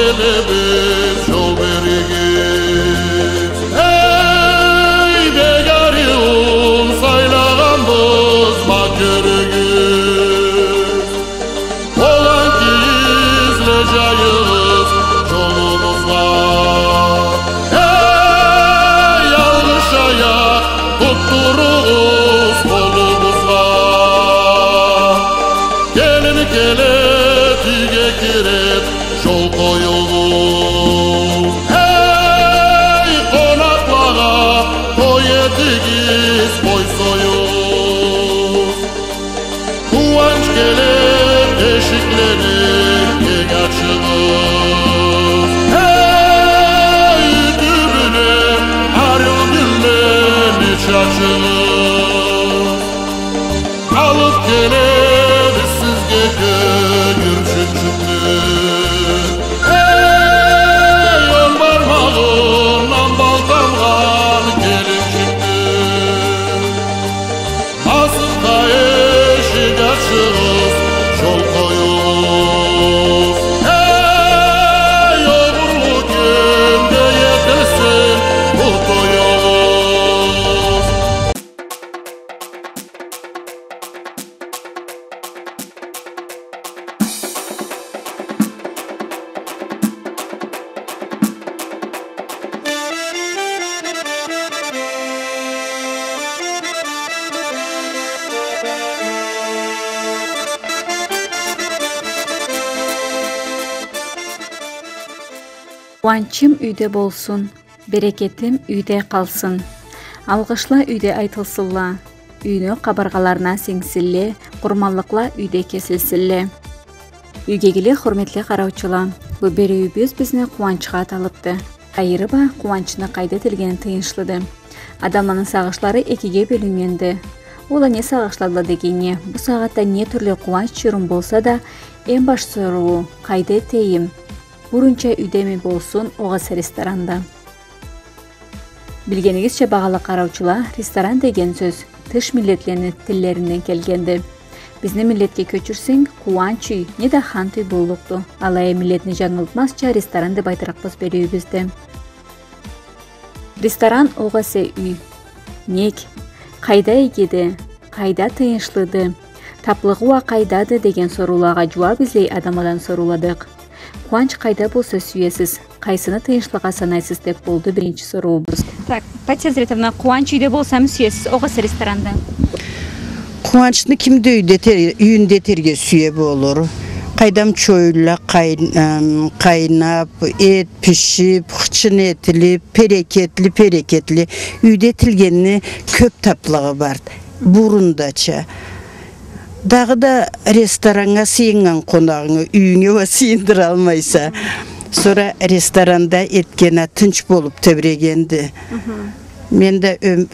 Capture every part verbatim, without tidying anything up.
Келебиз, джол беригиз. Эй, бек ариуун сайлагъанбыз, ма кёрюгюз. Ол анги изле джайыгъыз джолугъузгъа. Эй, алгъыш аякъ тутдуругъуз къолугъузгъа. Келин келед, юйге киред, джол къоюгъуз. Эй, къонакълагъа той этигиз, къой союгъуз. Къууанч келед, эшиклени кенг ачыгъыз. Эй, тюбюне ариу гюллени чачыгъыз. Алыб келебиз сизге кёгюрчюкчюкню. Эй, он бармагъындан бал тамгъан келинчикни. Асыкъгъа эшик ачыгъыз, джол къоюгъуз. Эй, огъурлу кюнде этилсин бу тоюгъуз. Къууанчым юйде болсун, берекетим юйде къалсын. Алгъышла юйде айтылсынла, юйню къабыргъаларына сингсинле, къурманлыкъла юйде кесилсинле. Юйдегиле, хурметли къараучула, бу бериуюбюз бизни къууанчха аталыбды. Айыры ба, къууанчны къайда этилгени тыйыншлыды. Адамланы сагъышлары экиге бёлюннгенди. Ол а не сагъышладыла дегеннге, бу сагъатда не тюрлю къууанч джюрюм болса да, эм баш соруу, къайда этейим? Бурунча юйдеми болсун, огъесе ресторанда. Билгенигизча, багъалы къараучула, ресторан деген сёз тыш миллетлени тиллеринден келгенди. Бизни миллетге кёчюрсенг, къууанч юй неда хант юй боллукъду. Алай а миллетни джангылтмазча ресторан деб айтырыкъбыз бериуюбюзде. Ресторан огъесе юй нек? Къайда игиди? Къайда тыйыншлыды? Таблыгъы уа къайдады деген соруулагъа джууаб излей адамладан сорууладыкъ. Къууанч къайда болса сюесиз? Къайсыны тыйыншлыгъа санайсыз деб болду биринчи соруубуз. Так, Патия Азретовна, къууанч юйде болсамы сюесиз, огъесе ресторанда? Къууанчны ким да юйде этер-, юйюнде этерге сюе болур. Къайдам, чоюнла къай-, ам, къайнаб, эт бишиб, хычын этилиб, берекетли, берекетли. Юйде этилгенини кёб таблыгъы барды. Бурун дача. Дагъыда рестораннга сыйыннган къонагъынгы юйюнге уа сыйындыралмайса. Сора ресторанда этген а тынч болуб тебрегенди. Хы-хы. Мен да ём-,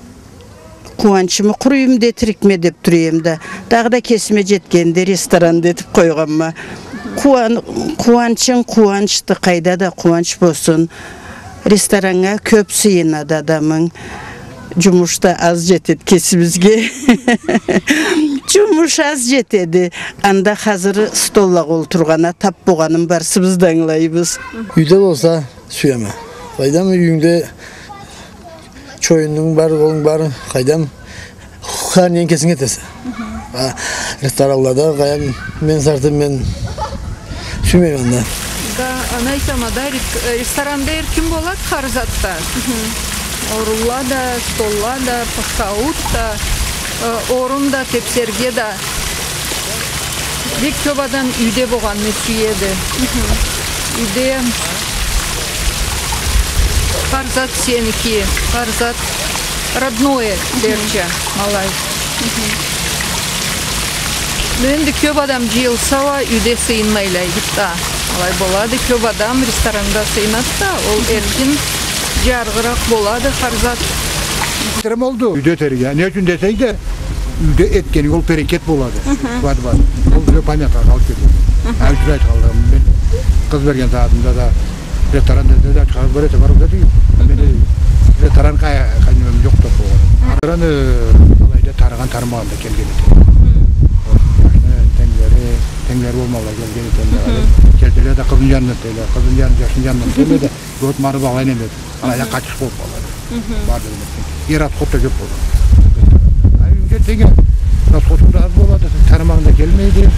къууанчымы къуру юйюмде этирикме деб тура эдим да. Дагъыда кесиме джетгенде ресторанда этиб къойгъанма. Къууан-, къууанчынг къууанчды, къайда да къууанч болсун. Рестораннга кёб сыйынады адамынг. Джумуш да аз джетеди кесибизге. Джумуш аз джетеди. Анда хазыр столлагъа олтургъан а таб болгъанын барысыбыз да ангылайбыз. Юйде болса, сюеме. Къайдам, юйюнгде чоюнунг бар, олунг бар, къайдам, хар нени кесинг этесе. Хы-хы. А ресторанлада, къайдам, мен сартым, мен сюймейме анда. Да, аны айтама да, рес-, э, ресторанда эркин болады хар затда. Хы-хы. Орунла да, столла да, пашаут да, э, орун да, тепсерге да. Бек кёб адам юйде болгъанны сюеди. Хы-хы. Юйде хар зат сеники, хар зат родное, хы-хы, дерча, ма алай. Хы-хы. Но энди кёб адам джыйылса уа, юйде сыйынмайла игиди да. Алай болады, кёб адам рестораннга сыйынады да, ол, хы-хы, эркин, джарыгъыракъ болады хар зат. Битирем олду. Юйде этерге. Не ючюн десенг да, юйде этгенинг ол берекет болады. Хы-хы. Бар, бар. Ол бир памятка къалыб кетеди. Хы-хы. А ючюн айтханлыгъым, мен къыз берген сагъатымда да ресторан деди да, чыгъарыб бир эте бар деди. Мен да ресторан къай-, къайнамам джокъду болгъан. Хы. Ресторан, э, алайда тарыгъан, тарымагъан да келген эди. Хы. Ол, яшны тенглери, Тенглери болмагъанла келген этелле. Келдиле да къызны джанына этелле, къызны джаны, джашны джанына этелле да, вот ма былай неме этелле. Алайда къачхыч болуб къалады. Барды неме этген. Расход да кёб болады. А юйде тенг расходу да аз болады, танымагъан да келмейди.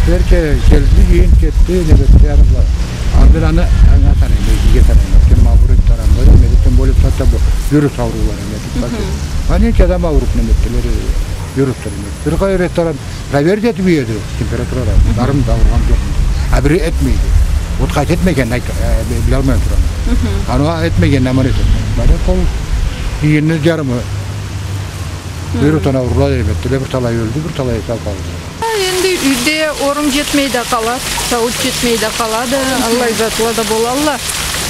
Бир кере келди, джыйын кетди, неме этди, аны былай. Аны бир аны, аны санайма, бирге санайма. Ким ауруй, тарамда, неме этген, болуб, хатта бу вирус ауруулары, неме этиб, аны ненча адам ауруб, неме этдиле, вирус. Бир къайры ресторан проверить этиб ийеди, температурада бармы да, ауругъан джокъму. А бири этмейди. Вот къайсы этмегенин айт, э, би-, билалмай турама. Аны этмегенин аман этеди. Бары къол джыйынны джарымы вирустан аурула, неме этдиле, бир талай ёлдю, бир талай сау къалды. Энди юйде орун джетмей да къалады, сауут джетмей да къалады, аллай затла да болалла.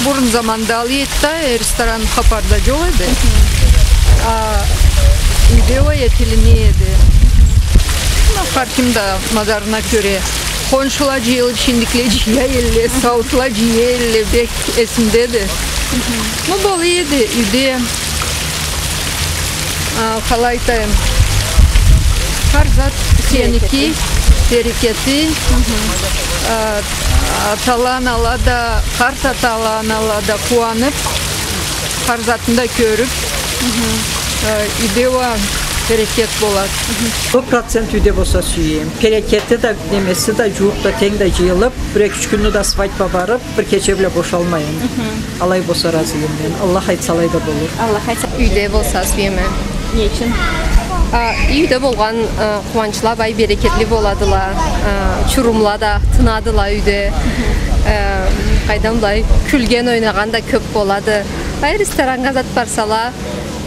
Бурун заманда алай эди да, ресторан хапарда джокъ эди. А юйде уа этилине эди. Ма хар ким да мадарына кёре. Хоншула джыйылыб, шиндикле джыя элле, сауутла джыя элле, бек эсимдеди. Ну, бола эди, юйде. А, къалай айтайым. Хар зат сеники, берекети. А, атала-анала да, къарт атала-анала да къууаныб, хар затны да кёрюб, а, юйде уа берекет болады. Сто процент юйде болса сюеме. Берекети да, немеси да, джууукъ да, тенг да джыйылыб, бир эки-юч кюнню да свадьба барыб, бир кече бла бошалмайым. Алай болса разыйым мен. Аллах айтса, алай да болур. Аллах айтса. Юйде болса сюеме. Не ючюн? А, юйде болгъан, а, къууанчла бай берекетли боладыла. А, чурумла да тынадыла юйде. А, къайдам, былай кюлген, ойнагъан да кёб болады. Бай рестораннга зат барсала,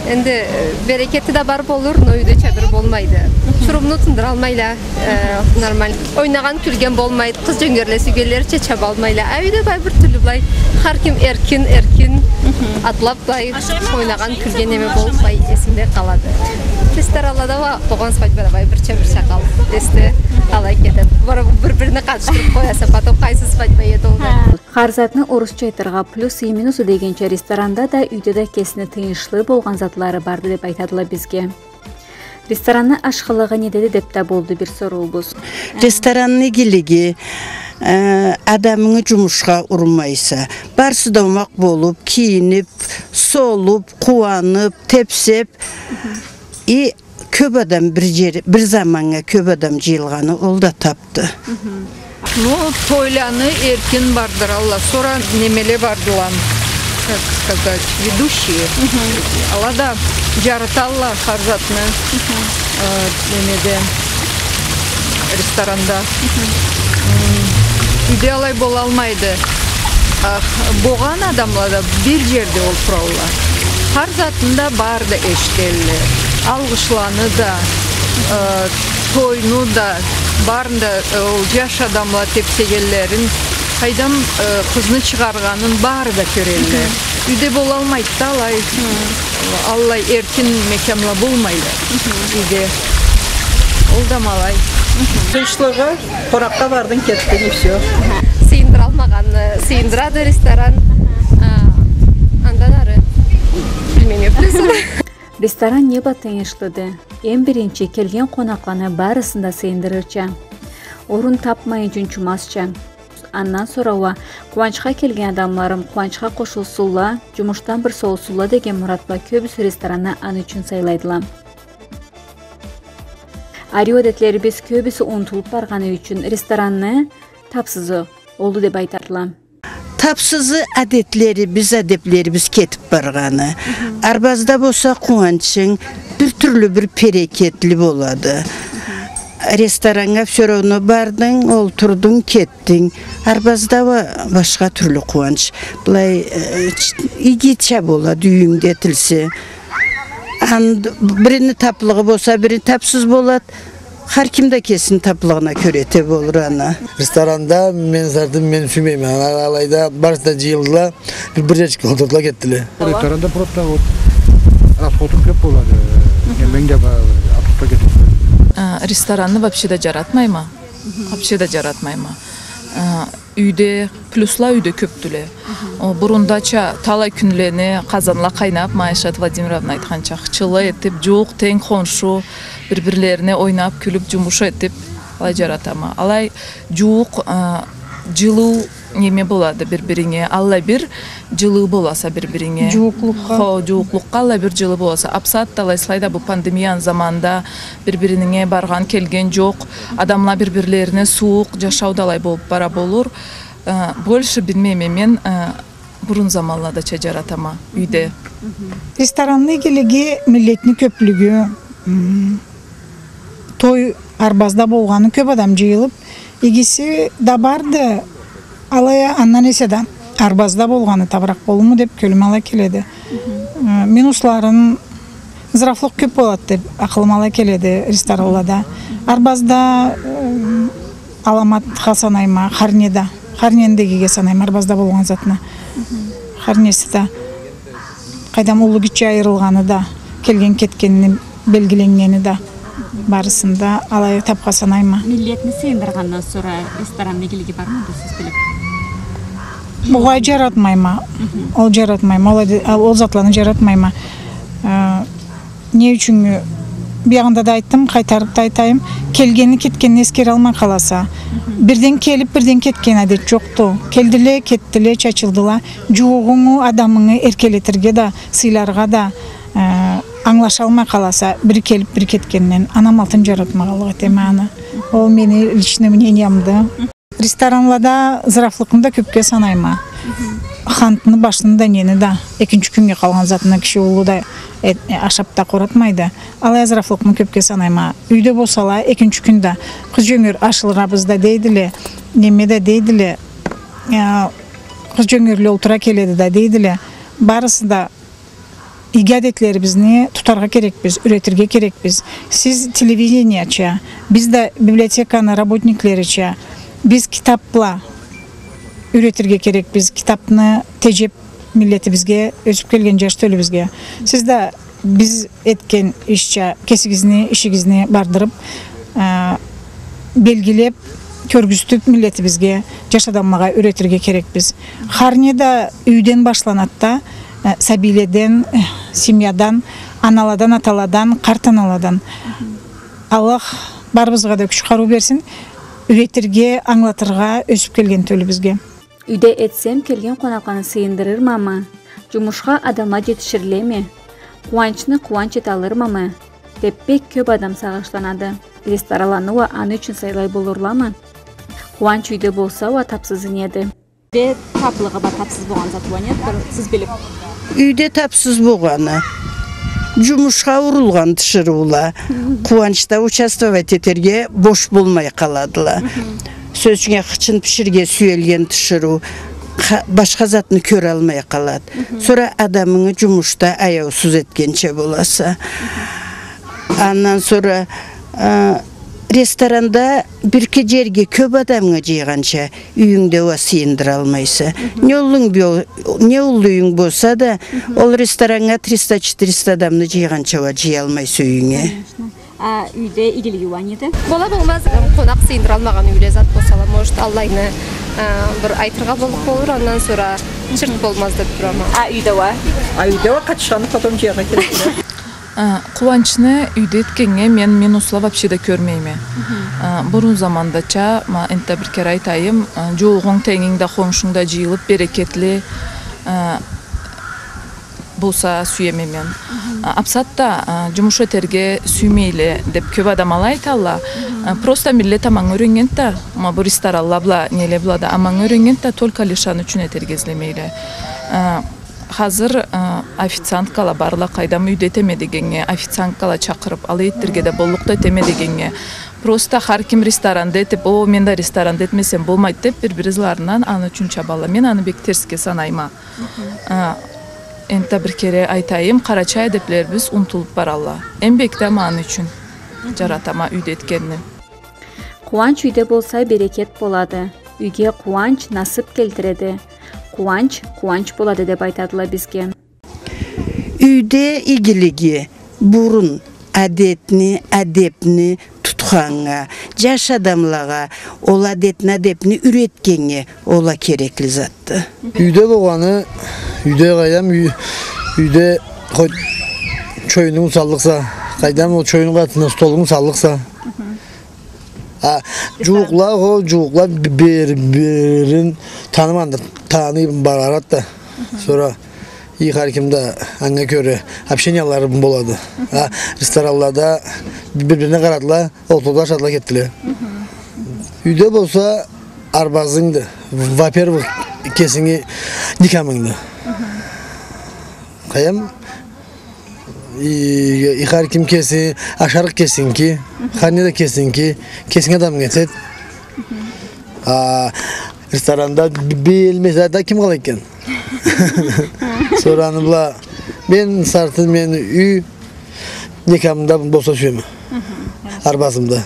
энди, э, берекети да бар болур, но юйдеча бир болмайды. Чурумну тындыралмайла, э, нормально. Ойнагъан, кюлген болмайды, къыз джёнгерле сюйгенлерича чабалмайла. А юйде бай бир тюрлю былай, хар ким эркин, эркин атлаб, былай ойнагъан, кюлген неме болуб, былай эсинде къалады. Ресторанлада уа болгъан свадьбада бай бирча-бирча къалыб, эсде алай кетеди. Бир-бирин къатышдырыб къояса, потом къайсы свадьба эди ол. Хар затны орусча айтыргъа плюсы и минусы дегенча, ресторанда да, юйде да кесини тыйыншлы болгъан затлары барды деб айтадыла бизге. Ресторанны ашхылыгъы недеди деб да болду бир соруубуз. Ресторанны игилиги, э, адамынгы джумушха урмайса, барысы да омакъ болуб, кийиниб, солуб, къууаныб, тепсеб, и кёб адам бир джер, бир заманнга кёб адам джыйылгъаны, ол да табды. Ну, тойланы эркин бардыралла. Сора немеле бардыла, как сказать, ведущие. Ала да джарыталла хар затны, э, немеде, ресторанда. М, юйде алай болалмайды. А, болгъан адамла да бир джерде олтуралла. Хар затны да бары да эшителле. Алгъышланы да, э, тойну да, барын да, э, ол джаш адамла тепсегенлерин, къайдам, э, къызны чыгъаргъанын бары да кёрелле. Юйде болалмайды да алай. Аллай эркин мекямла болмайла юйде. Ол да ма алай. Тынчлыгъы, къонакъгъа бардынг, кетдинг, и всё. Сыйындыралмагъанны сыйындырады ресторан. А, андан ары билмейме, билесиз. Ресторан не бла тыйыншлыды. Эм биринчи, келген къонакъланы барысын да сыйындырырча. Орун табмайын, джунчумазча. Андан сора уа къууанчха келген адамларым къууанчха къошулсунла, джумушдан бир солусунла деген мурат бла кёбюсю ресторанны аны ючюн сайлайдыла. Ариу адетлерибиз кёбюсю унутулуб баргъаны ючюн ресторанны табсызы олду деб айтадыла. Табсызы адетлерибиз, адеблерибиз кетиб баргъаны. Арбазда болса къууанчынг, бир тюрлю бир берекетли болады. Рестораннга всё равно бардынг, олтурдунг, кетдинг. Арбазда уа башха тюрлю къууанч. Былай, э, ч-, игича болады, юйюнгде этилсе. Ан-, бирини таблыгъы болса, бири табсыз болады. Хар ким да кесини таблыгъына кёре эте болур аны. Ресторанда мен зардым, мен сюймейме. Ана алайда барысы да джыйылдыла, бир, бир джерчикге олтурдула, кетдиле. Ресторанда просто вот расходу кёб болады. Мен да ба-, отпускга кетиб. А, ресторанны вообще да джаратмайма. Вообще да джаратмайма. А, юйде, плюсла юйде кёбдюле. О, бурундача талай кюнлени къазанла къайнаб, Майшат Владимировна айтханча, хычыла этиб, джууукъ, тенг, хоншу, бир-бирлерине ойнаб, кюлюб, джумуш этиб, Алай джаратама. Алай джууукъ, а, джылыу неме болады бир-биринге. Аллай бир джылыу боласа бир-биринге. Джууукълукъгъа. Хо, джууукълукъгъа аллай бир джылыу боласа. А бусагъатда алай, сылай да бу пандемияны заманында бир-биринге баргъан, келген джокъ. Адамла бир-бирлерине сууукъ, джашау да алай болуб бара болур. А, больше билмейме мен, а, бурун заманладача джаратама юйде. Ресторанны игилиги — миллетни кёблюгю, м, той арбазда болгъаны, кёб адам джыйылыб, игиси да барды, алай а андан эсе да арбазда болгъаны табыракъ болурму деб кёлюме алай келеди. Э, минусларын, зырафлыкъ кёб болады деб акъылыма алай келеди ресторанлада. Арбазда, э, аламатха санайма, харнеда. Харнени да игиге санайма, арбазда болгъан затны. Харнеси да, къайдам, уллу-гитче айырылгъаны да, келген-кетгенни белгиленнгени да, барысын да алай табха санайма. Миллетни сыйындыргъандан сора ресторанны игилиги бармыды, сиз билиб? Огъай, джаратмайма. Ол джаратмайма. Ол аде-, ол затланы джаратмайма. Э, Не ючюн, биягъында да айтдым, къайтарыб да айтайым, келгенни, кетгенни эсгералмай къаласа. Бирден келиб, бирден кетген адет джокъду. Келдиле, кетдиле, чачылдыла. Джууугъунгу, адамынгы эркелетирге да, сыйларгъа да, э, ангылашалмай къаласа, бири келиб, бири кетгенден, анам алтын джаратмагъанлыкъ этеме аны. Ол мени личный мнениямды. Ресторанлада зырафлыкъны да кёбге санайма. Хантны, башны да, нени да, экинчи кюннге къалгъан затны киши уллу да, э, э, ашаб да къоратмайды. Алай а зырафлыкъны кёбге санайма. Юйде болсала, экинчи кюн да къыз джёнгер ашырабыз да дейдиле, неме да дейдиле. Э, къыз джёнгерле олтура келеди да дейдиле. Барысы да Иги адетлерибизни тутаргъа керекбиз, юретирге керекбиз. Сиз телевиденияча, биз да библиотеканы работниклерича, биз китаб бла юретирге керекбиз. Китабны теджеб миллетибизге, ёсюб келген джаш тёлюбюзге. Сиз да биз этген ишча кесигизни ишигизни бардырыб, а, белгилеб, кёргюзтюб миллетибизге, джаш адамлагъа юретирге керекбиз. Хар не да юйден башланады да, э, сабийледен, э, семьядан, аналадан, аталадан, къарт аналадан. Аллах барыбызгъа да кюч-къарыу берсин, юретирге, ангылатыргъа ёсюб келген тёлюбюзге. Юйде этсем, келген къонакъланы сыйындырырмамы? Джумушха адамла джетиширлеми? Къууанчны къууанч эталырмамы? Деб бек кёб адам сагъышланады. Ресторанланы уа аны ючюн сайлай болурламы? Къууанч юйде болса уа табсызы неди? Юйде таблыгъы бла табсыз болгъан зат уа неди, бир сиз билиб? Юйде табсыз болгъаны. Джумушха урулгъан тиширыула. Къууанчда участвовать этерге бош болмай къаладыла. Сёз ючюн, хычын биширирге сюелген тиширыу, ха-, башха затны кёралмай къалады. Сора адамынгы джумушда аяусуз этгенча боласа. Андан сора, а, ресторанда бир кеч джерге кёб адамны джыйгъанча, юйюнгде уа сыйындыралмайса. Не уллу юйюнг бо-, не уллу юйюнг болса да, ол рестораннга триста-четыреста адамны джыйгъанча уа джыялмайса юйюнге. Конечно. А юйде игилиги уа неди? Бола-болмаз, ы, къонакъ сыйындыралмагъан юйле зат болсала, может, аллайны, ы, бир айтыргъа боллукъ болур, андан сора чырт болмаз деб турама. А юйде уа? А юйде уа къатышханны потом джыяргъа керек. Ы, къууанчны юйде этгеннге мен минусла вообще да кёрмейме. Ы, бурун замандача, ма, энтда бир кере айтайым, ы, джууугъунг, тенгинг да, хоншунг да джыйылыб, берекетли, ы, болса сюеме мен. А, а бусагъатда, а, джумуш этерге сюймейле деб кёб адам алай айталла. А, просто миллет аманнга юреннгенди да, ма бу ресторанла бла, неле бла да аманнга юреннгенди да, только лишь аны ючюн этерге излемейле. А, хазыр, а, официанткала барла, къайдам, юйде этеме дегеннге, официанткала чакъырыб, алай этдирирге да боллукъду, этеме дегеннге. Просто хар ким ресторанда этиб, о, мен да ресторанда этмесем болмайды деб, бир-бири ызларындан аны ючюн чабалла. Мен аны бек терсге санайма. А, энтда бир кере айтайым, къарачай адетлерибиз унутулуб баралла. Эм бек да ма аны ючюн джаратама юйде этгенни. Къууанч юйде болса, берекет болады. Юйге къууанч насыб келтиреди. Къууанч, къууанч болады деб айтадыла бизге. Юйде игилиги бурун адетни, адебни тутханнга, джаш адамлагъа ол адетни, адебни юретгеннге ол а керекли затды. Юйде болгъаны, юйде къайдам, юй-, юйде хоть чоюнунгу саллыкъса, къайдам, ол чоюннга артына столунгу саллыкъса, А, джууукъла, хо, джууукъла бир-бирин танымагъанды, таныйб барады да. Сора хар ким да анга кёре общениялары болады. А, ресторанлада бир-бирине къарадыла, олтурдула, ашадыла, кетдиле. Юйде болса арбазынгды. Во-первых, кесинги никамынгды. Къайдам, и, и хар ким кеси, ашарыкъ кесинги, хар не да кесинги, кесинги адамынг этед. А ресторанда б-, бир билмесе да ким къала экен. Сора аны бла мен сартын, мен юй никамымда болса сюеме. Арбазымда.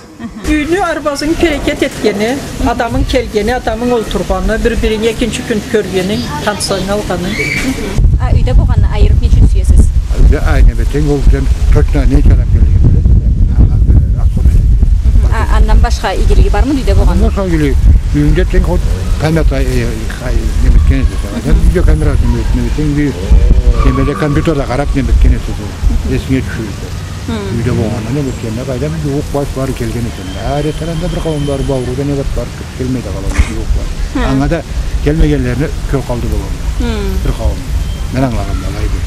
Юйню, арбазынгы берекет этгени, адамынг келгени, адамынг олтургъаны, бир-биринги экинчи кюн кёргенинг, танцынгы алгъаны. А юйде болгъанны айырыб не ючюн сюесиз? Юйде, ай, неме, тенг ол, сен точно ненча адам келгенин билесиз да. Андан, э, особенно. А, андан башха игилиги бармыды юйде болгъанны? Андан башха игилиги, юйюнгде тенг ол камера, э, э, неме этген эсе. Сен юйде камера неме этген эсе, тенг бир немеде, компьютерде къараб неме этген эсе. Эсинге тюшюрюрсе. Юйде болгъанны неме этгенинде, къайдам, джууукъ баш бары келген экен. А ресторанда бир къауумлары бары, бауурууда не зат бар, келмей да къалалла, джууукъ баш. Анга да келмегенлерине кёл къалды болгъан. Бир къауум. Мен ангылагъанымда алайды.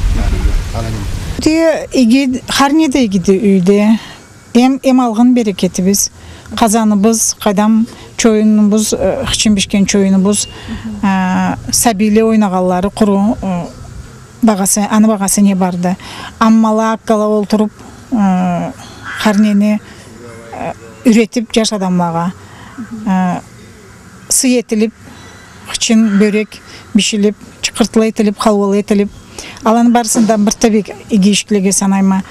Алайды. Те, иги, хар не да игиди юйде. Эм, эм алгъын берекетибиз, къазаныбыз, къайдам, чоюнубуз, э, хычын бишген чоюнубуз, э, сабийле ойнагъанлары къуру, э, багъасы, аны багъасы не барды. Аммала, аккала олтуруб, э, хар нени, э, юретиб джаш адамлагъа, э, сый этилиб, хычын бёрек бишилиб, чыкъыртла этилиб, халвала этилиб, аланы барысын да бир да бек иги ишлеге санайма.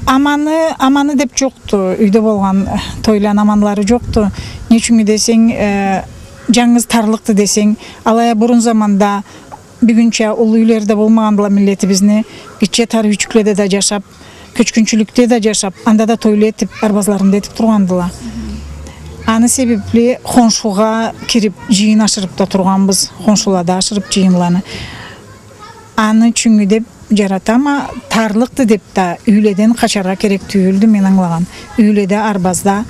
Аманы, аманы деб джокъду, юйде болгъан тойланы аманлары джокъду. Не ючюн десенг, э, джангыз тарлыкъды десенг, алай а бурун заманда бюгюнча уллу юйлери да болмагъандыла миллетибизни, гитче тар юйчюкледе да джашаб, кёчгюнчюлюкде да джашаб, анда да тойла этиб, арбазларында этиб тургъандыла. Аны себебли хоншугъа кириб, джыйын ашырыб да тургъанбыз, хоншулада ашырыб джыйынланы. Аны ючюн деб джаратама, тарлыкъды деб да юйледен къачаргъа керек тюйюлдю, мен ангылагъан. Юйледе, арбазда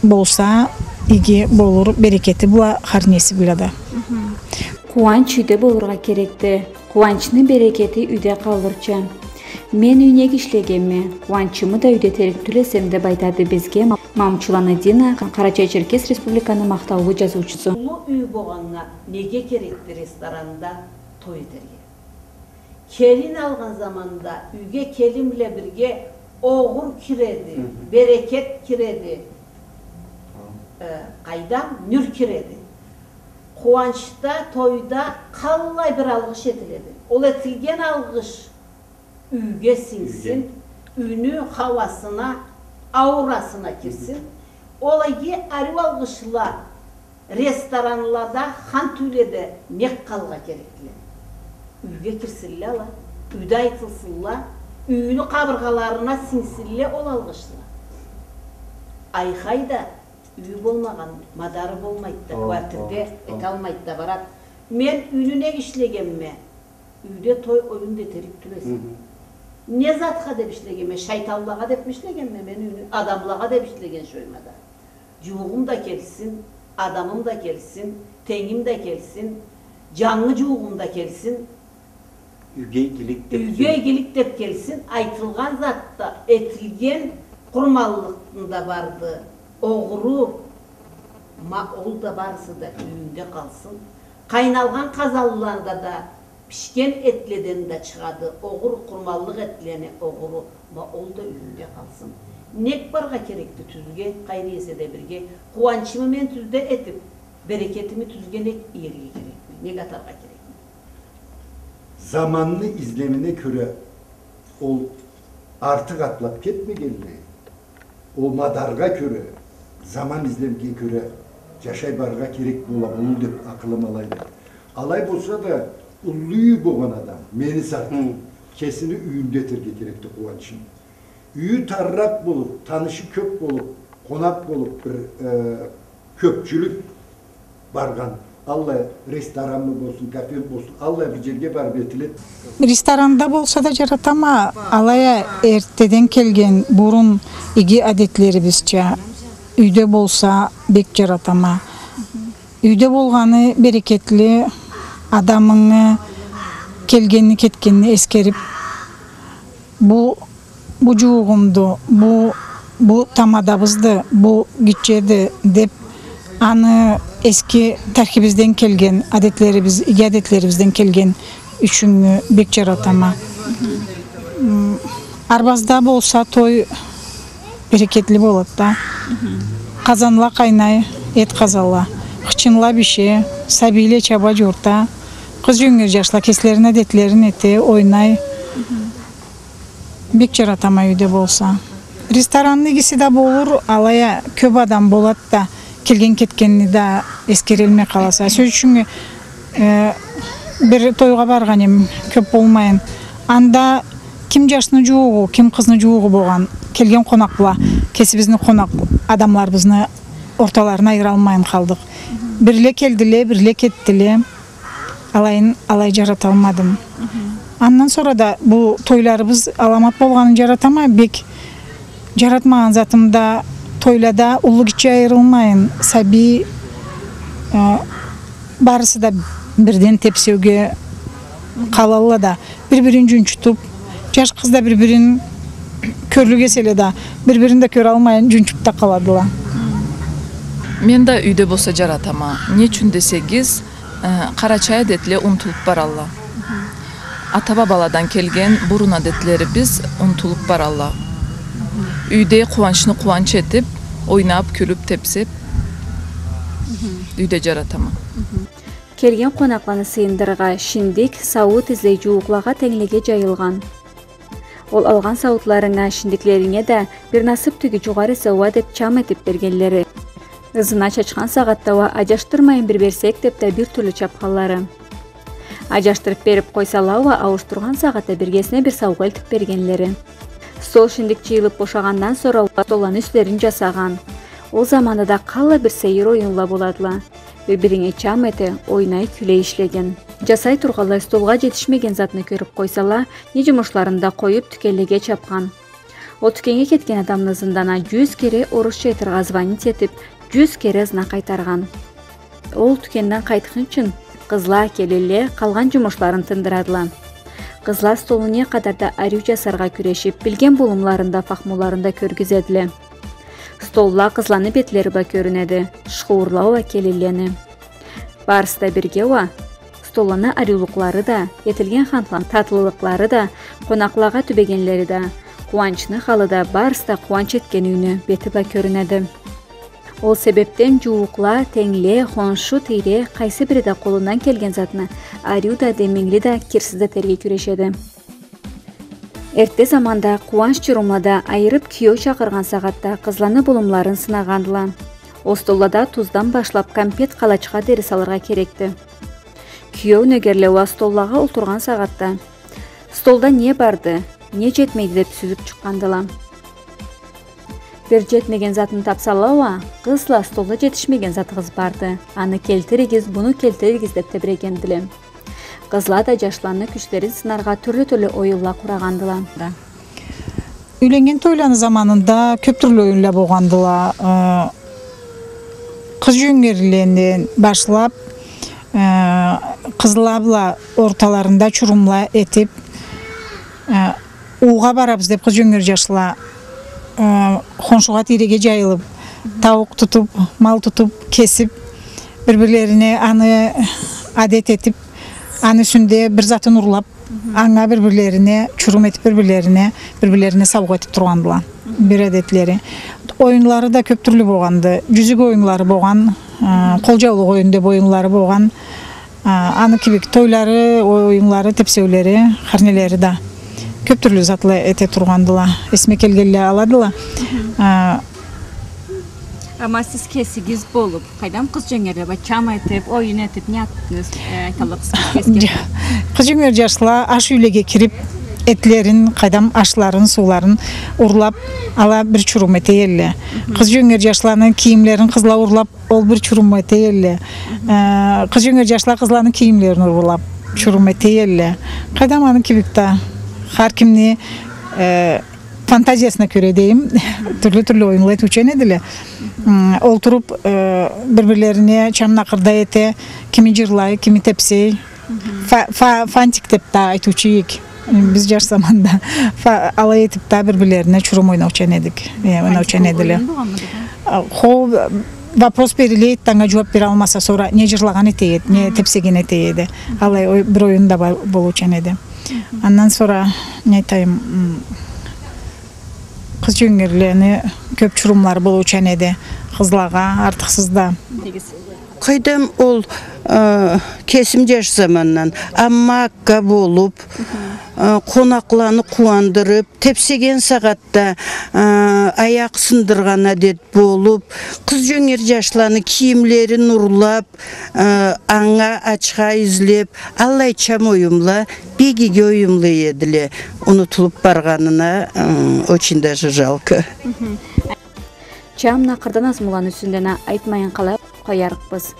болса, иги болур, берекети бла, хар неси бла да. Къууанч юйде болургъа керекди. Къууанчны берекети юйде къалырча. Мен юй нек ишлегенме, къууанчымы да юйде этерик тюл эсем, деб айтады бизге Ма-, Мамчуланы Дина, Къарачай-Черкес Республиканы махтаулу джазыучусу. Уллу юй болгъаннга неге керекди ресторанда той этерге? Келин алгъан заманда юйге келин бла бирге огъур киреди, берекет киреди, э, къайдам, нюр киреди. Къууанчда, тойда къаллай бир алгъыш этиледи. Ол этилген алгъыш юйге сингсин, юйню хауасына, аурасына кирсин. Ол иги, ариу алгъышла ресторанлада, хант юйледе нек къалыргъа керекдиле? Юйге кирсинле ала, юйде айтылсынла, юйню къабыргъаларына сингсинле ол алгъышла. Айхай да, юйю болмагъан, мадары болмайды да, квартирде эталмайды да барады. Мен юйню нек ишлегенме? Юйде той-оюн да этерик тюл эсем. Не затха деб ишлегенме? Шайтанлагъа дебми ишлегенме мен юйню? Адамлагъа деб ишлеген шойма да. Джууугъум да келсин, адамым да келсин, тенгим да келсин, джангы джууугъум да келсин. Юйге игилик деб келсин. Айтылгъан затда, этилген къурманлыкъны да барды. Огъуру, ма ол да барысы да юйюнгде къалсын. Къайналгъан къазанлада да, бишген этледен да чыгъады огъур, къурманлыкъ этлени огъуру, ма ол да юйюнгде къалсын. Нек барыргъа керекди тюзге, къайры эсе да бирге? Къууанчымы мен тюзде этиб, берекетими тюзге нек иерге керекме? Нек атаргъа керекме? Заманны излемине кёре ол артыкъ атлаб кетмегенлей, ол мадаргъа кёре, заман излемге кёре джашай барыргъа керек бола болур деб акъылым алайды. Алай болса да, уллу юй болгъан адам, мени сартым, кесини юйюнде этерге керекди къууанчын. Юйю тарыракъ болуб, танышы кёб болуб, къонакъ болуб, бир, э, кёбчюлюк баргъан Аллай ресторанмы болсун, кафе болсун, аллай бир джерге барып этиле. Ресторанда болса да джаратама, алай а эртдеден келген бурун иги адетлерибизча, юйде болса бек джаратама. Юйде болгъаны берекетли, адамынгы келгенни, кетгенни эсгерип, бу, бу джууугъумду, бу, бу тамадабызды, бу гитчеди деп, аны эски тарихибизден келген адетлерибиз, иги адетлерибизден келген ючюн бек джаратама. М, арбазда болса той берекетли болад да. Къазанла къайнай, эт къазала. Хычынла бише, сабийле чаба, джорта. Къыз джёнгер джашла кеслерини адетлерин эте, ойнай. Бек джаратама юйде болса. Ресторанны игиси да болур, алай а кёп адам болад да, келген кетгенни да эсгерелмей къаласа. Сёз ючюн, э, бир тойгъа баргъан эм, кёп болмайын. Анда ким джашны джууугъу, ким къызны джууугъу болгъан, келген къонакъла, кесибизни къонакъ адамларыбызны орталарын айыралмайын къалдыкъ. Бирле келдиле, бирле кетдиле. Алайын, алай джараталмадым. Андан сора да бу тойларыбыз аламат болгъанын джаратама, бек джаратмагъан затым да тойлада уллу-гитче айырылмайын, сабий, э, барысы да бирден тепсеуге къалалла да, бир-бирин джунчутуп, джаш-къыз да бир-бирин кёрлюк эселе да, бир-бирин да кёралмайын, джунчуп да къаладыла. Мен да юйде болса джаратама. Не ючюн десегиз, э, къарачай адетле унутулуп баралла. Ата-бабаладан келген бурун адетлерибиз унутулуп баралла. Юйде къууанчны къууанч этип, ойнап, кюлюп, тепсеп, юйде джаратама. Келген къонакъланы сыйындырыргъа шиндик, сауут излей джууукълагъа, тенглеге джайылгъан. Ол алгъан сауутларынга, шиндиклеринге да бир насып тюгю джугъары эсе уа деп чам этип бергенлери. Ызына чачхан сагъатда уа аджашдырмайын бир берсек деп да бир тюрлю чапханлары. Аджашдырып берип къойсала уа ауушдургъан сагъатда биргесине бир саугъа элтип бергенлери. Стол шиндик джыйылып бошагъандан сора уа столланы юслерин джасагъан. Ол заманда да къаллай бир сейир оюнла боладыла. Бир-биринге чам эте, ойнай, кюлей ишлеген. Джасай тургъанлай столгъа джетишмеген затны кёрюп къойсала, не джумушларын да къоюп, тюкенлеге чапхан. Ол тюкеннге кетген адамны ызындан а джюз кере орусча айтыргъа звонить этип, джюз кере ызына къайтаргъан. Ол тюкенден къайтхынчын, къызла, келинле къалгъан джумушларын тындырадыла. Къызла столну не къадар да ариу джасаргъа кюрешип, билген болумларын да, фахмуларын да кёргюзедиле. Столла къызланы бетлери бла кёрюнеди, шхуурла уа келинлени. Барысы да бирге уа, столланы ариулукълары да, этилген хантланы татлылыкълары да, къонакълагъа тюбегенлери да, къууанчны халы да, барысы да къууанч этген юйню бети бла кёрюнеди. Ол себепден джууукъла, тенгле, хоншу, тийре, къайсы бири да къолундан келген затны ариу да, демингли да, кирсиз да этерге кюрешеди. Эртде заманда къууанч чурумлада айырып киеу чакъыргъан сагъатда къызланы болумларын сынагъандыла. Ол столлада туздан башлап кампет, къалачха дери салыргъа керекди. Киеу, нёгерле уа столлагъа олтургъан сагъатда: «Столда не барды, не джетмейди?» — деп сюзюп чыкъгъандыла. Бир джетмеген затны тапсала уа: «Къызла, столда джетишмеген затыгъыз барды. Аны келтиригиз, муну келтиригиз», — деп тебирегендиле. Къызла да джашланы кючлерин сынаргъа тюрлю-тюрлю оюнла къурагъандыла. Да. Юйленнген тойланы заманында кёп тюрлю оюнла болгъандыла. Э, къыз джёнгерледен башлап, э, къызла бла орталарында чурумла этип, э, уугъа барабыз деп къыз джёнгер джашла, э, хоншугъа, тийреге джайылып, тауукъ тутуп, мал тутуп, кесип, бир-бирлерине аны адет этип, аны юсюнде бир затын урлап, анга бир-бирлерине чурум этип, бир-бирлерине, бир-бирлерине саугъа этип тургъандыла. Бир адетлери. Оюнлары да кёп тюрлю болгъанды. Джюзюк оюнлары болгъан, э, къол джаулукъ оюн деп оюнлары болгъан. А, аны кибик тойлары, оюнлары, тепсеулери, хар нелери да. Кёп тюрлю затла эте тургъандыла. Эсиме келгенле аладыла. А, ама сиз кесигиз болуп, къайдам, къыз джёнгерле бла чам этип, оюн этип, не этдигиз, э, айталлыкъсыз кесигиз? Джа-, къыз джёнгер джашла аш юйлеге кирип, этлерин, къайдам, ашларын, сууларын урлап, ала бир чурум эте элле. Къыз жёнгер жашланы кийимлерин къызла урлап, ол бир чурум эте элле. Э, къыз жёнгер жашла къызланы кийимлерин урлап, чурум эте элле. Къайдам, аны кибик да, хар кимни, э, фантазиясына кёре дейим, тюрлю-тюрлю оюнла этиучен эдиле. М, олтуруп, э, бир-бирлерине чам накъырда эте, кими жырлай, кими тепсей. Фа-, фа-, фантик деп да айтыучу эдик. Биз жаш заманда фа-, алай этип да бир-бирлерине чурум ойнаучан эдик. Э, ойнаучан эдиле. Фантик ол оюн болгъанмыды? А, хо, вопрос бериле эди, анга жууап бералмаса, сора не жырлагъан эте эди, не тепсеген эте эди. Алай ой-, бир оюн да ба-, болуучан эди. Андан сора, не айтайым, м, къыз жёнгерлени кёп чурумлары болуучан эди. Къызлагъа артыкъсыз да. Къайдам, ол, э, кесим жаш замандан амма акка болуп, э, къонакъланы къууандырып, тепсеген сагъатда, э, аякъ сындыргъан адет болуп, къыз жёнгер жашланы кийимлерин урлап, э, анга ачха излеп, аллай чам оюмла, бек иги оюмла эдиле. Унутулуп баргъанына, э, очень даже жалко. Чам накъырда назмуланы юсюнден а айтмайын къалай къоярыкъбыз.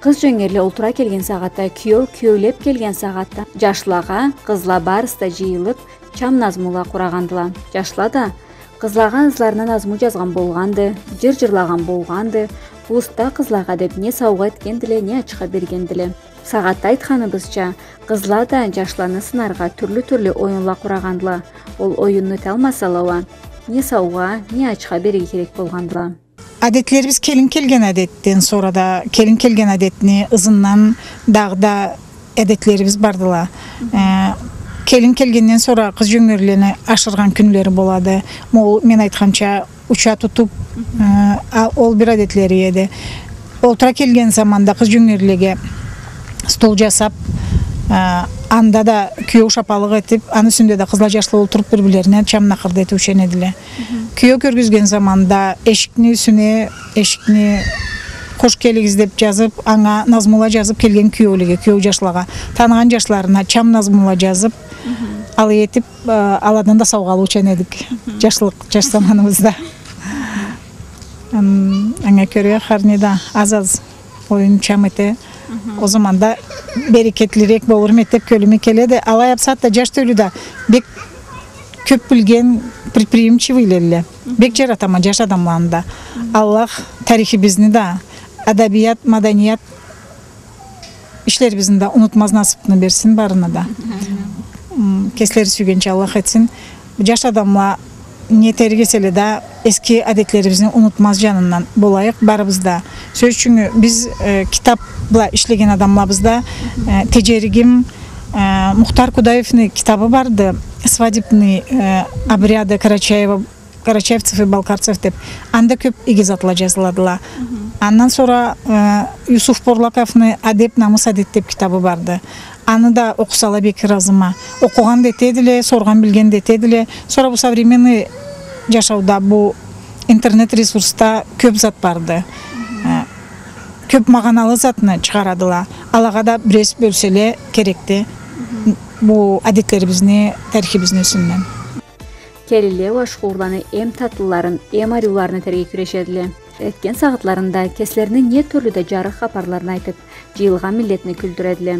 Къыз жёнгерле олтура келген сагъатда, киеу киеулеп келген сагъатда, жашлагъа къызла барысы да жыйылып, чам назмула къурагъандыла. Жашла да къызлагъа ызларына назму жазгъан болгъанды, жыр жырлагъан болгъанды, бу уста къызлагъа деп не саугъа этгендиле, не ачха бергендиле. Сагъатда айтханыбызча, къызла да жашланы сынаргъа тюрлю-тюрлю оюнла къурагъандыла. Ол оюнну эталмасала уа, не саугъа, не ачха берирге керек болгъандыла. Адетлерибиз келин келген адетден сора да, келин келген адетни ызындан дагъыда адетлерибиз бардыла. Э, келин келгенден сора къыз жёнгерлени ашыргъан кюнлери болады. Ма ол, мен айтханча, уча тутуп, э, а, ол бир адетлери эди. Олтура келген заманда къыз жёнгерлеге стол жасап, э, анда да киеу шапалыкъ этип, аны юсюнде да къызла, жашла олтуруп, бир-бирлерине чам накъырда этиучен эдиле. Киеу кёргюзген заманда эшикни юсюне, эшикни «Хош келигиз» деп жазып, анга назмула жазып келген киеулеге, киеу жашлагъа, таныгъан жашларына чам назмула жазып, алай этип, э, аладан да саугъа алыучан эдик. Жашлыкъ, жаш заманыбызда. Ан-, анга кёре хар не да аз-аз оюн чам эте. Ол заманда берекетлирек болурму эди деп кёлюме келеди. Алай а бусагъатда жаш тёлю да бек кёп билген, предприимчивыйле эдиле. Бек жаратама жаш адамланы да. Аллах тарихибизни да, адабият, маданият ишлерибизни да унутмаз насыпны берсин барына да. М, кеслери сюйгенча Аллах этсин. Жаш адамла не этерик эселе да, эски адетлерибизни унутмаз жанындан болайыкъ барыбыз да. Сёз ючюн, биз, э, китап бла ишлеген адамлабыз да, э, тежеригим, э, Мухтар Кудаевни китабы барды, «Свадебные, э, обряды Карачаева, карачаевцев и балкарцев» деп. Анда кёп иги затла жазыладыла. Андан сора, э, Юсуф Порлаковну «Адеб, намыс, адет» деп китабы барды. Аны да окъусала бек ыразыма. Окъугъан да этедиле, соргъан, билген да этедиле. Сора бу современный жашауда, бу интернет ресурсда кёп зат барды. Э, кёп магъаналы затны чыгъарадыла. Алагъа да бираз бёлселе керекди. Бу адетлерибизни, тарихибизни юсюнден. Келинле уа шугъурланы эм татлыларын, эм ариуларын этерге кюрешедиле. Этген сагъатларында кеслерини не тюрлю да жарыкъ хапарларын айтып, жыйылгъан миллетни кюлдюредиле.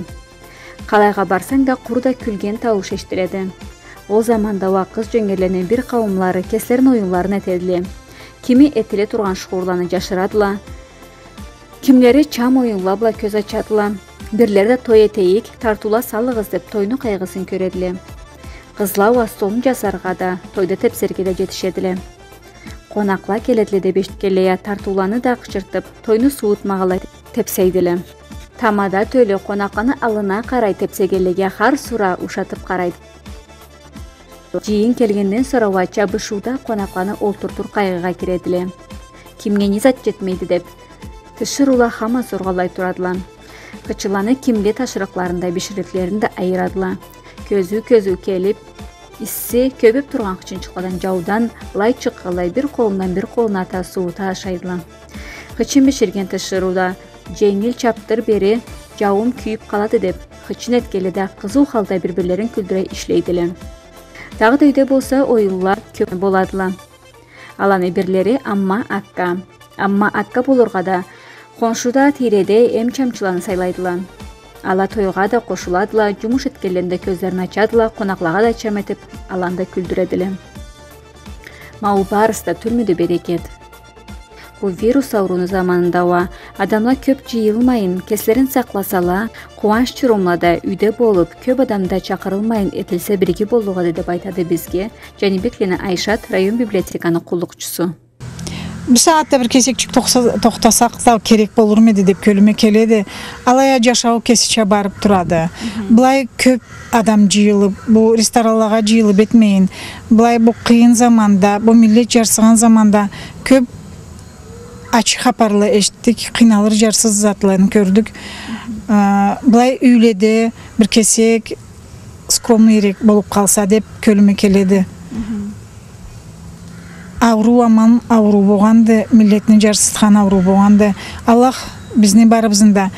Къалайгъа барсанг да, къуру да кюлген таууш эшитиледи. Ол заманда уа къыз жёнгерлени бир къауумлары кеслерини оюнларын этедиле. Кими этиле тургъан шугъурланы жашырадыла, кимлери чам оюнла бла кёз ачадыла. Бирлери да той этейик, тартыула салыгъыз деп тойну къайгъысын кёредиле. Къызла уа столну жасаргъа да, тойда тепсерге да жетишедиле. Къонакъла келедиле деп эшитгенлей а тартыуланы да къычыртып, тойну суутмагъанлай тепсейдиле. Тамада тёлю къонакъланы аллына къарай тепсегенлеге хар сора ушатып къарайды. Жыйын келгенден сора уа чабышыуда къонакъланы олтуртур къайгъыгъа киредиле. Кимге не зат жетмейди деп, тиширыула хаман соргъанлай турадыла. Хычынланы кимге тапшырыкъларын да, биширликлерин да айырадыла. Кёзюу-кёзюу келип, исси кёбюп тургъан хычынчыкъладан жаудан лай чыкъгъанлай бир къолундан бир къолуна ата, суута ашайдыла. Хычын биширген тиширыу да, женгил чапдыр бери, жауум кюйюп къалады деп, чын этгенле да къызыу халда бир-бирлерин кюлдюре ишлейдиле. Дагъыда юйде болса оюнла кёп боладыла. Аланы бирлери Амма акка. Амма акка болургъа да, хоншуда, тийреде эм чамчыланы сайлайдыла. Ала тойгъа да къошуладыла, джумуш этгенлеринде кёзлерин ачадыла, къонакълагъа да чам этип, аланы да кюлдюредиле. Ма ол барысы да тюлмюдю берекет? Бу вирус аурууну заманында уа адамла кёп джыйылмайын, кеслерин сакъласала, къууанч чурумлада юйде болуп, кёп адам да чакъырылмайын этилсе, бирге боллукъ эди, деп айтады бизге Джанибекланы Айшат, район библиотеканы къуллукъчусу. Бусагъатда бир кесекчик тохса-, тохтасакъ да керек болурму эди деп кёлюме келеди. Алай а джашау кесича барып турады. Мгм. Былай кёп адам джыйылып, бу ресторанлагъа джыйылып этмейин. Былай бу къыйын заманда, бу миллет джарсыгъан заманда кёп ачы хапарла эшитдик, къыйналыр джарсыз затланы кёрдюк. Мгм. А, былай юйледе бир кесек скромныйрек болуп къалса деп кёлюме келеди. Мгм. Ауруу аман ауруу болгъанды, миллетни джарсытхан ауруу болгъанды. Аллах бизни барыбызны да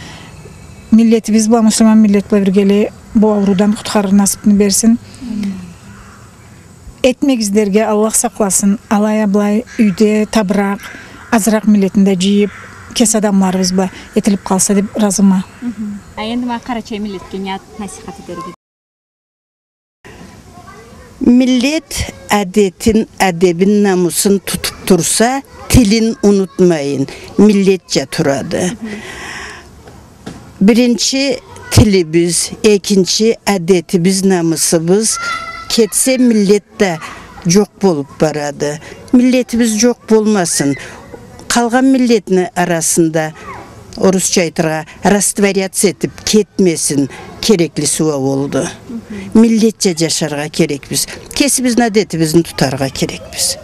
миллетибиз бла, муслиман миллет бла биргелей бу ауруудан къутхарыр насыпны берсин. Амин. Этмегиз дерге Аллах сакъласын, алай а былай юйде табыракъ, азыракъ миллетни да джыйып, кеси адамларыбыз бла этилип къалса деп разыма. Мгм. А энди ма къарачай миллетге не насихат этерге? Миллет адетин, адебин, намысын тутуп турса, тилин унутмайын, миллетча турады. Мгм. Биринчи тилибиз, экинчи адетибиз, намысыбыз кетсе, миллет да джокъ болуп барады. Миллетибиз джокъ болмасын. Къалгъан миллетни арасында, орусча айтыргъа, растворяться этип кетмесин, кереклиси уа олду. Мгм. Миллетча джашаргъа керекбиз. Кесибизни адетибизни тутаргъа керекбиз.